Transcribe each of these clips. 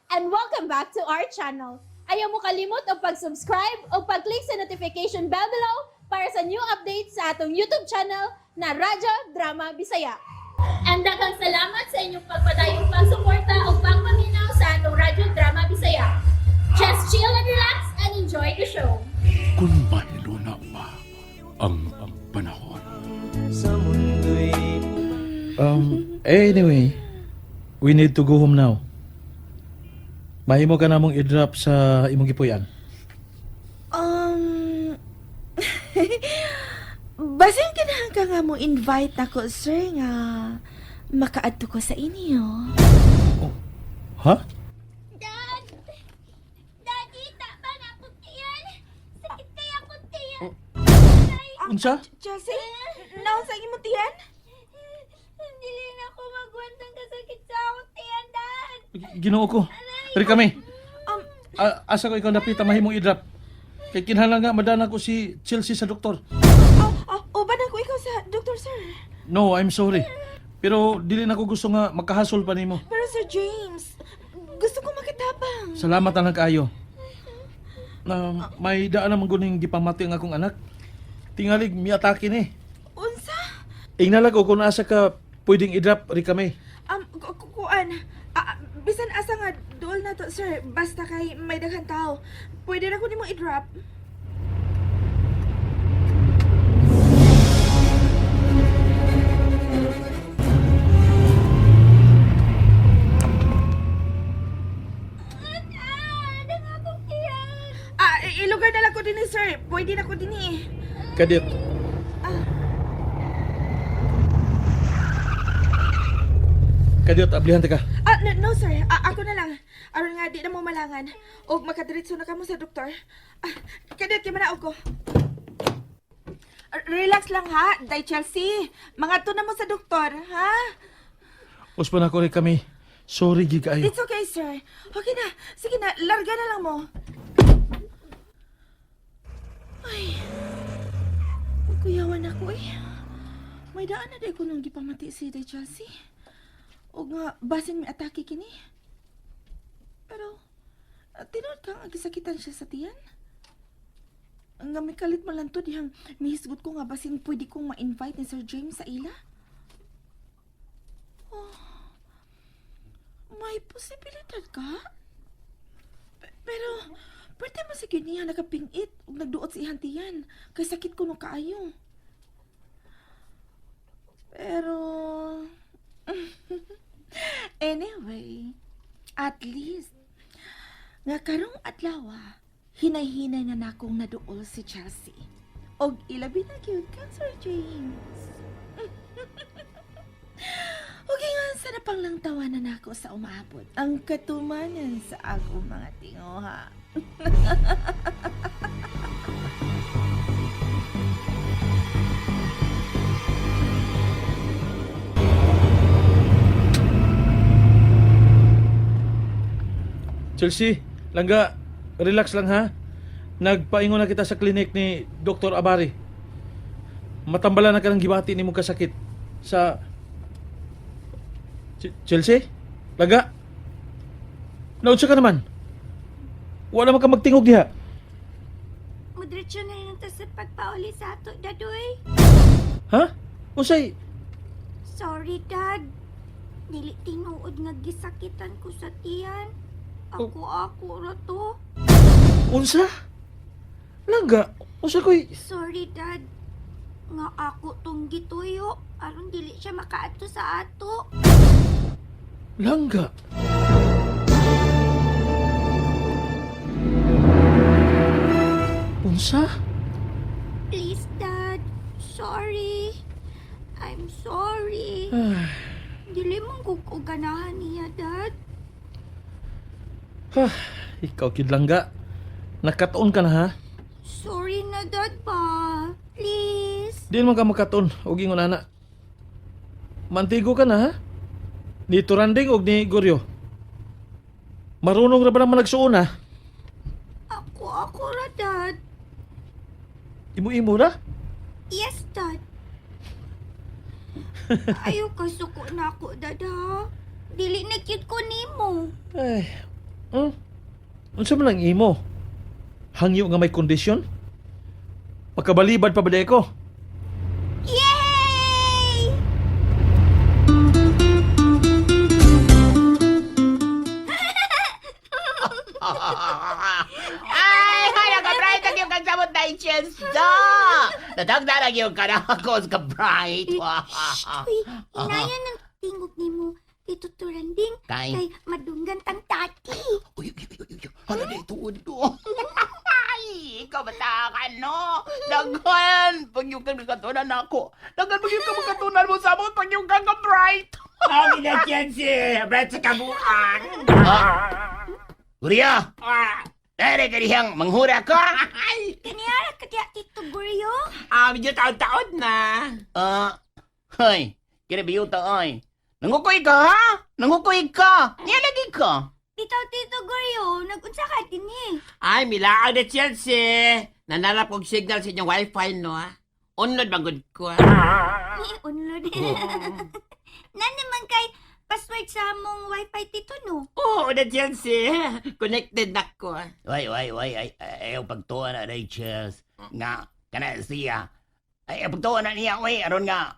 And welcome back to our channel. Ayaw mo kalimot og pag-subscribe o pag-click sa notification bell below para sa new updates sa atong YouTube channel na Radyo Drama Bisaya. And daghang salamat sa inyong pagpadayong pagsuporta o pagpaminaw sa atong Radyo Drama Bisaya. Just chill and relax and enjoy the show. Kung mahiluna pa ang panahon. Anyway, we need to go home now. Mahimo ka namong i-drop sa imong gipuy-an. Basin ganahan ka nga mo invite ako, sir, nga makaadto ko sa inyo. Ha? Dad! Daddy, tama na akong tiyan! Sakit kaya akong tiyan! Unsa? Chelsea, naon sa imong tiyan? Hindi na ako magwantang kasakit sa akong tiyan, Dad! Ginoo ko. Diri kami. Asa ko ikaw napita mahimong i-drop? Kay kinahanglan nga madana ko si Chelsea sa doktor. Oh, uban ako ikaw sa doktor, sir. No, I'm sorry. Pero dili na ko gusto nga makahasol pa nimo. Pero Sir James, gusto ko makitabang. Salamat na lang kaayo. Na may daan naman guning gipamati ang akong anak. Tingalig miatake ni. Unsa? Ingnalag ko kung asa ka pwedeng i-drop ri kami. Kuan. Bisan asa nga duol na to, sir. Basta kay may daghan tao. Pwede na ko nimo i-drop. Dad! Ang akong tiyan! Ilugar na lang ko din, eh, sir. Pwede na ko din eh. Kadit. Kadit, ablihan ta ka. No, no, sir. Ako na lang. Aron nga di na mo malangan. Og makadiretso na kamo sa doktor. Kadit kay manaog ko. Relax lang ha, Day Chelsea. Mga na mo sa doktor, ha? Uspan ako rin kami. Sorry, gid kaayo. It's okay, sir. Okay na. Sige na, larga na lang mo. Ay, kuyawan ako eh. May daan na day ko nung gipamati si Day Chelsea. O nga, basin may atake kini. Pero, tinuod kang agisakitan siya sa tiyan? Nga may kalit man lang to dihang mihisgot ko nga basin pwede kong ma-invite ni Sir James sa ila. May posibilidad ka? Pero, pwede mo sa niya nakapingit ug nagduot sa ihang tiyan. Kay sakit ko nung kaayo. Pero, anyway, at least, nga karong adlaw, hinay-hinay na nakong naduol si Chelsea. Og ilabi na gyud kang Sir James. Okay nga, sana pang lang tawanan ako sa umaabot. Ang katumanan sa akong mga tinguha. Chelsea, langga, relax lang ha. Nagpaingon na kita sa klinik ni Dr. Abari. Matambala na ka ng gibati ni mong kasakit sa Chelsea? Langga? Naunsa ka naman? Wala man ka magtingog diha. Mudiretso na rin ta sa pagpauli sa ato, Dadoy. Ha? Unsay? Sorry, Dad. Dili tinuod nga gisakitan ko sa tiyan. Ako ra to. Unsa? Langga, unsa koy? Sorry, Dad. Nga ako tong gituyo. Aron dili siya makaadto sa ato. Langga. Unsa? Please, Dad. Sorry. I'm sorry. Dili mong ganahan niya, Dad. Ikaw kid langga. Nakatuon ka na ha? Sorry na, Dad pa. Please. Di man ka makatuon og ingon ana. Mantigo ka na ha? Ni Turanding og ni Goryo. Marunong ra ba naman nagsuon ha? Ako ra, Dad. Imo-imo ra? Yes, Dad. Ayaw ka suko na ako, Dad, ha? Dili na cute ko nimo. Ay, Unsa man ang imo? Hangyo nga may kondisyon? Pagkabalibad pa ba di ko? Yay! Ay, hala ka, Bright! Ang iyong kang samot na i-chance da! Natagda lang yung kanakos ka, Bright! Uy, inayan ang tingog nimo, Tito Turanding. Kay? Kay madunggan tang tati. Uy, uy, uy, uy, uy, hala na ituod do. Ay, ikaw bata ka, no? Daghan! Pag yung kang nakatunan ako. Daghan pag yung kang makatunan mo samot, pag yung kang ka, Bright! Kami na Chelsea! Bright sa kabuang! Ah! Uriya! Ah! Ere ka dihang manghura ka? Kaniyara ka diya, Tito Guryo. Ah, medyo taon-taon na. Ah, hoy, kira biyuta oy. Nangukoy ka ha? Nangukoy ka. Niya lagi ka. Bitaw, Tito Guryo, nagunsa ka dinhi. Ay, milaang na Chelsea! Nanarap kong signal sa inyong wifi, no? ah? Unlod bang good ko, ah. Ni unlod. Na naman kay password sa among wifi, Tito, no? Oo, na Chelsea! Connected na ko, ah. Way, way, way, ay, ayaw pagtuwa na day, Chels. Nga, kana siya. Ay, ayaw pagtuwa na niya, oy, aron nga,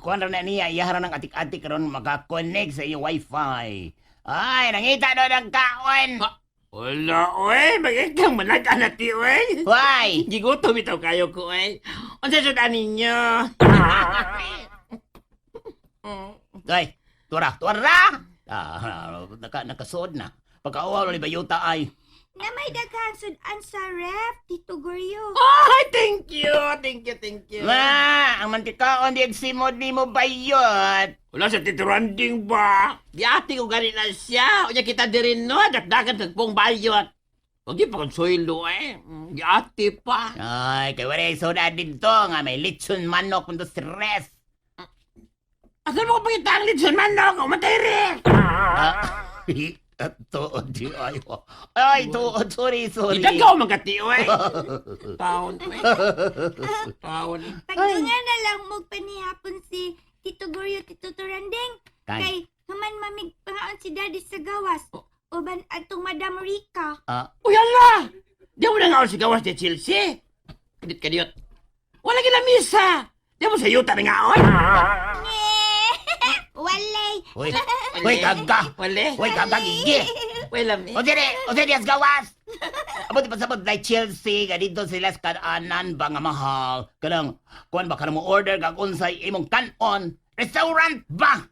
kuan ra na niya, iya ra ng atik-atik aron makakonect sa iyo wifi. Ay, nangita do ng kaon. Wala, oy! Magiging malag na ti, oy! Why? Gigutom itaw kayo ko, oy! Unsa sa ninyo? Ay, tuwara, tuwara! Ah, nakasuod na. Pagkauwaw ni Bayuta ay. Na may daghang sudan sa ref, Tito Guryo. Ay, thank you! Thank you, thank you! Ma, ang mantikaon di agsimod ni mo bayot. Wala sa tituranding ba? Giati ko gani na siya. Unya kita dirin no, dakdakan tagpong bayot. Huwag di pa kong suilo eh. Giati pa. Ay, kay wala soda dito nga may litson manok kun stress. Asan mo ko pangita ang litson manok? Umatay rin! Ah, tuod di ay. Ay, tuod, sorry, sorry. Idagaw man ka tiyo eh. Taon eh. Taon. Pagdungan na lang mo panihapon si Tito Guryo, Tito Turanding. Kay. Kay human mamig pangaon si Daddy sa gawas. Uban atong Madam Rica. Ah, Uy, ala! Di mo na nga ako sigawas ni Chelsea. Kadit kadiyot. Wala ginamisa. Di mo sa yuta na nga oy. Walay. Uy, uy, gaga. Wale. Uy, gaga, gigi. Wala mi. O dire, o dire, gawas. Abot pa sabot like Chelsea, nga dito sila sa kaanan ba nga mahal. Kanang, kuan ba kanang mo order kag unsay imong kanon? Restaurant ba?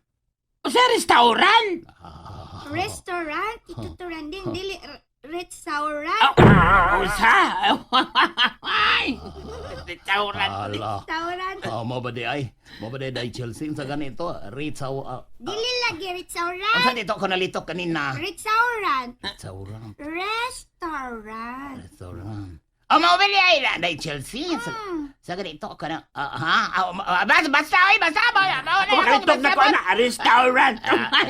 O sa restaurant. Restaurant, Tito Turanding, dili restaurant. Oh, usa. Ay. Restaurant. Ala. Restaurant. Oh, mo ba di ay? Mo ba di day Chelsea sa ganito? Ritsaw. Dili lagi restaurant. Unsa dito ko nalito kanina? Restaurant. Restaurant. Restaurant. Restaurant. Oh, mo ba di ay na day Chelsea? Sa ganito ka na. Ha? Basta, basta, oy, basta. Kumakalitok na ko na restaurant.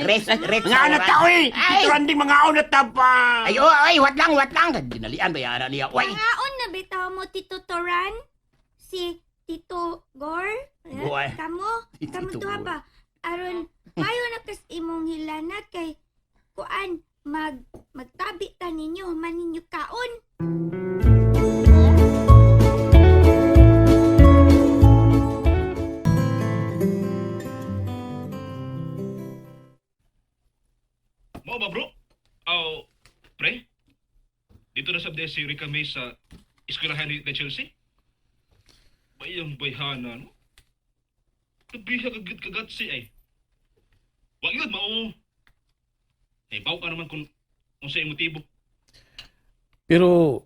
Restaurant. Mga anak ta oy. Ay. Restaurant mga una ta pa. Ay, oh, ay, wat lang, wat lang. Dinalian ba yara niya? Oy. Pangaon na bitaw mo, Tito Toran? Si Tito Gor? Eh, Gor. Kamo? Kamo Tito tuha Gor. ba? Aron, mayo na kas imong hilanat kay kuan magtabi ta ninyo man ninyo kaon. Mao ba bro? Aw, pre? Dito na sabde si Rica May sa eskwelahan ni Chelsea. Bayang bayhana, no? Nabiha kagad kagat si ay. Wa yun, mao. Eh, baw ka naman kung unsay motibo. Pero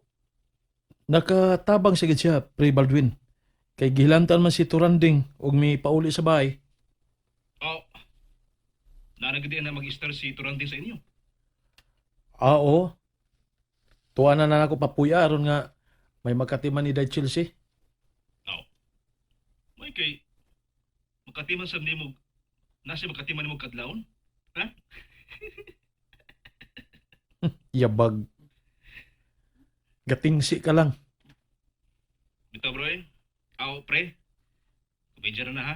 nakatabang sigid siya, Pre Baldwin. Kay gihilantan man si Turanding og may pauli sa bahay. Aw, naanagdi na mag-star si Turanding sa inyo. Ah, oo. Tuwa na na ako papuya aron nga may makatiman ni Day Chelsea. Aw, may kay makatiman sa nimo nasa makatiman nimo kadlawon? Ha? Yabag. Gatingsi ka lang. Bitaw bro eh. Aw, pre. Kumedya na na ha.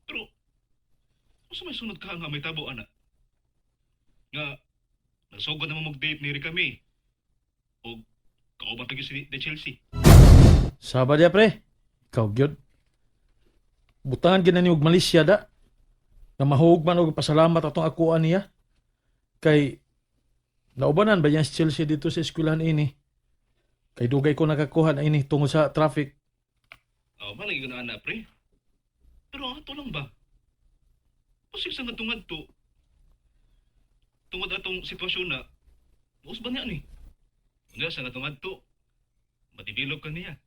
Pero, unsa may sunod ka nga may tabo ana? Nga, Nagsugod na mo date ni Rika May. O kauban pa gyud si De Chelsea. Saba diya pre. Ikaw gyud. Butangan gina ni og Malaysia da. Na mahuog man og pasalamat atong akuan niya. Kay naubanan ba niya si Chelsea dito sa eskwelahan ini? Kay dugay ko nakakuha na ini tungod sa traffic. Oh, malagi ko na ana, pre. Pero ang ato lang ba? Pasig sa ngadtungad to. Tungod atong sitwasyon na, buos ba niya ni? Unya sa ngadtungad to, madibilog ka niya.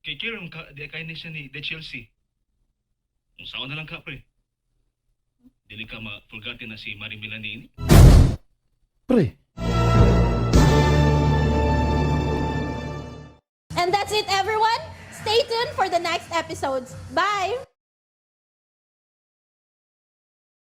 Kay Kieran ka, di kay ni siya ni De Chelsea. Kung saan na lang ka, pre. Dili ka ma-forgotten na si Marie Melanie ini. Pre, And that's it, everyone. Stay tuned for the next episodes. Bye!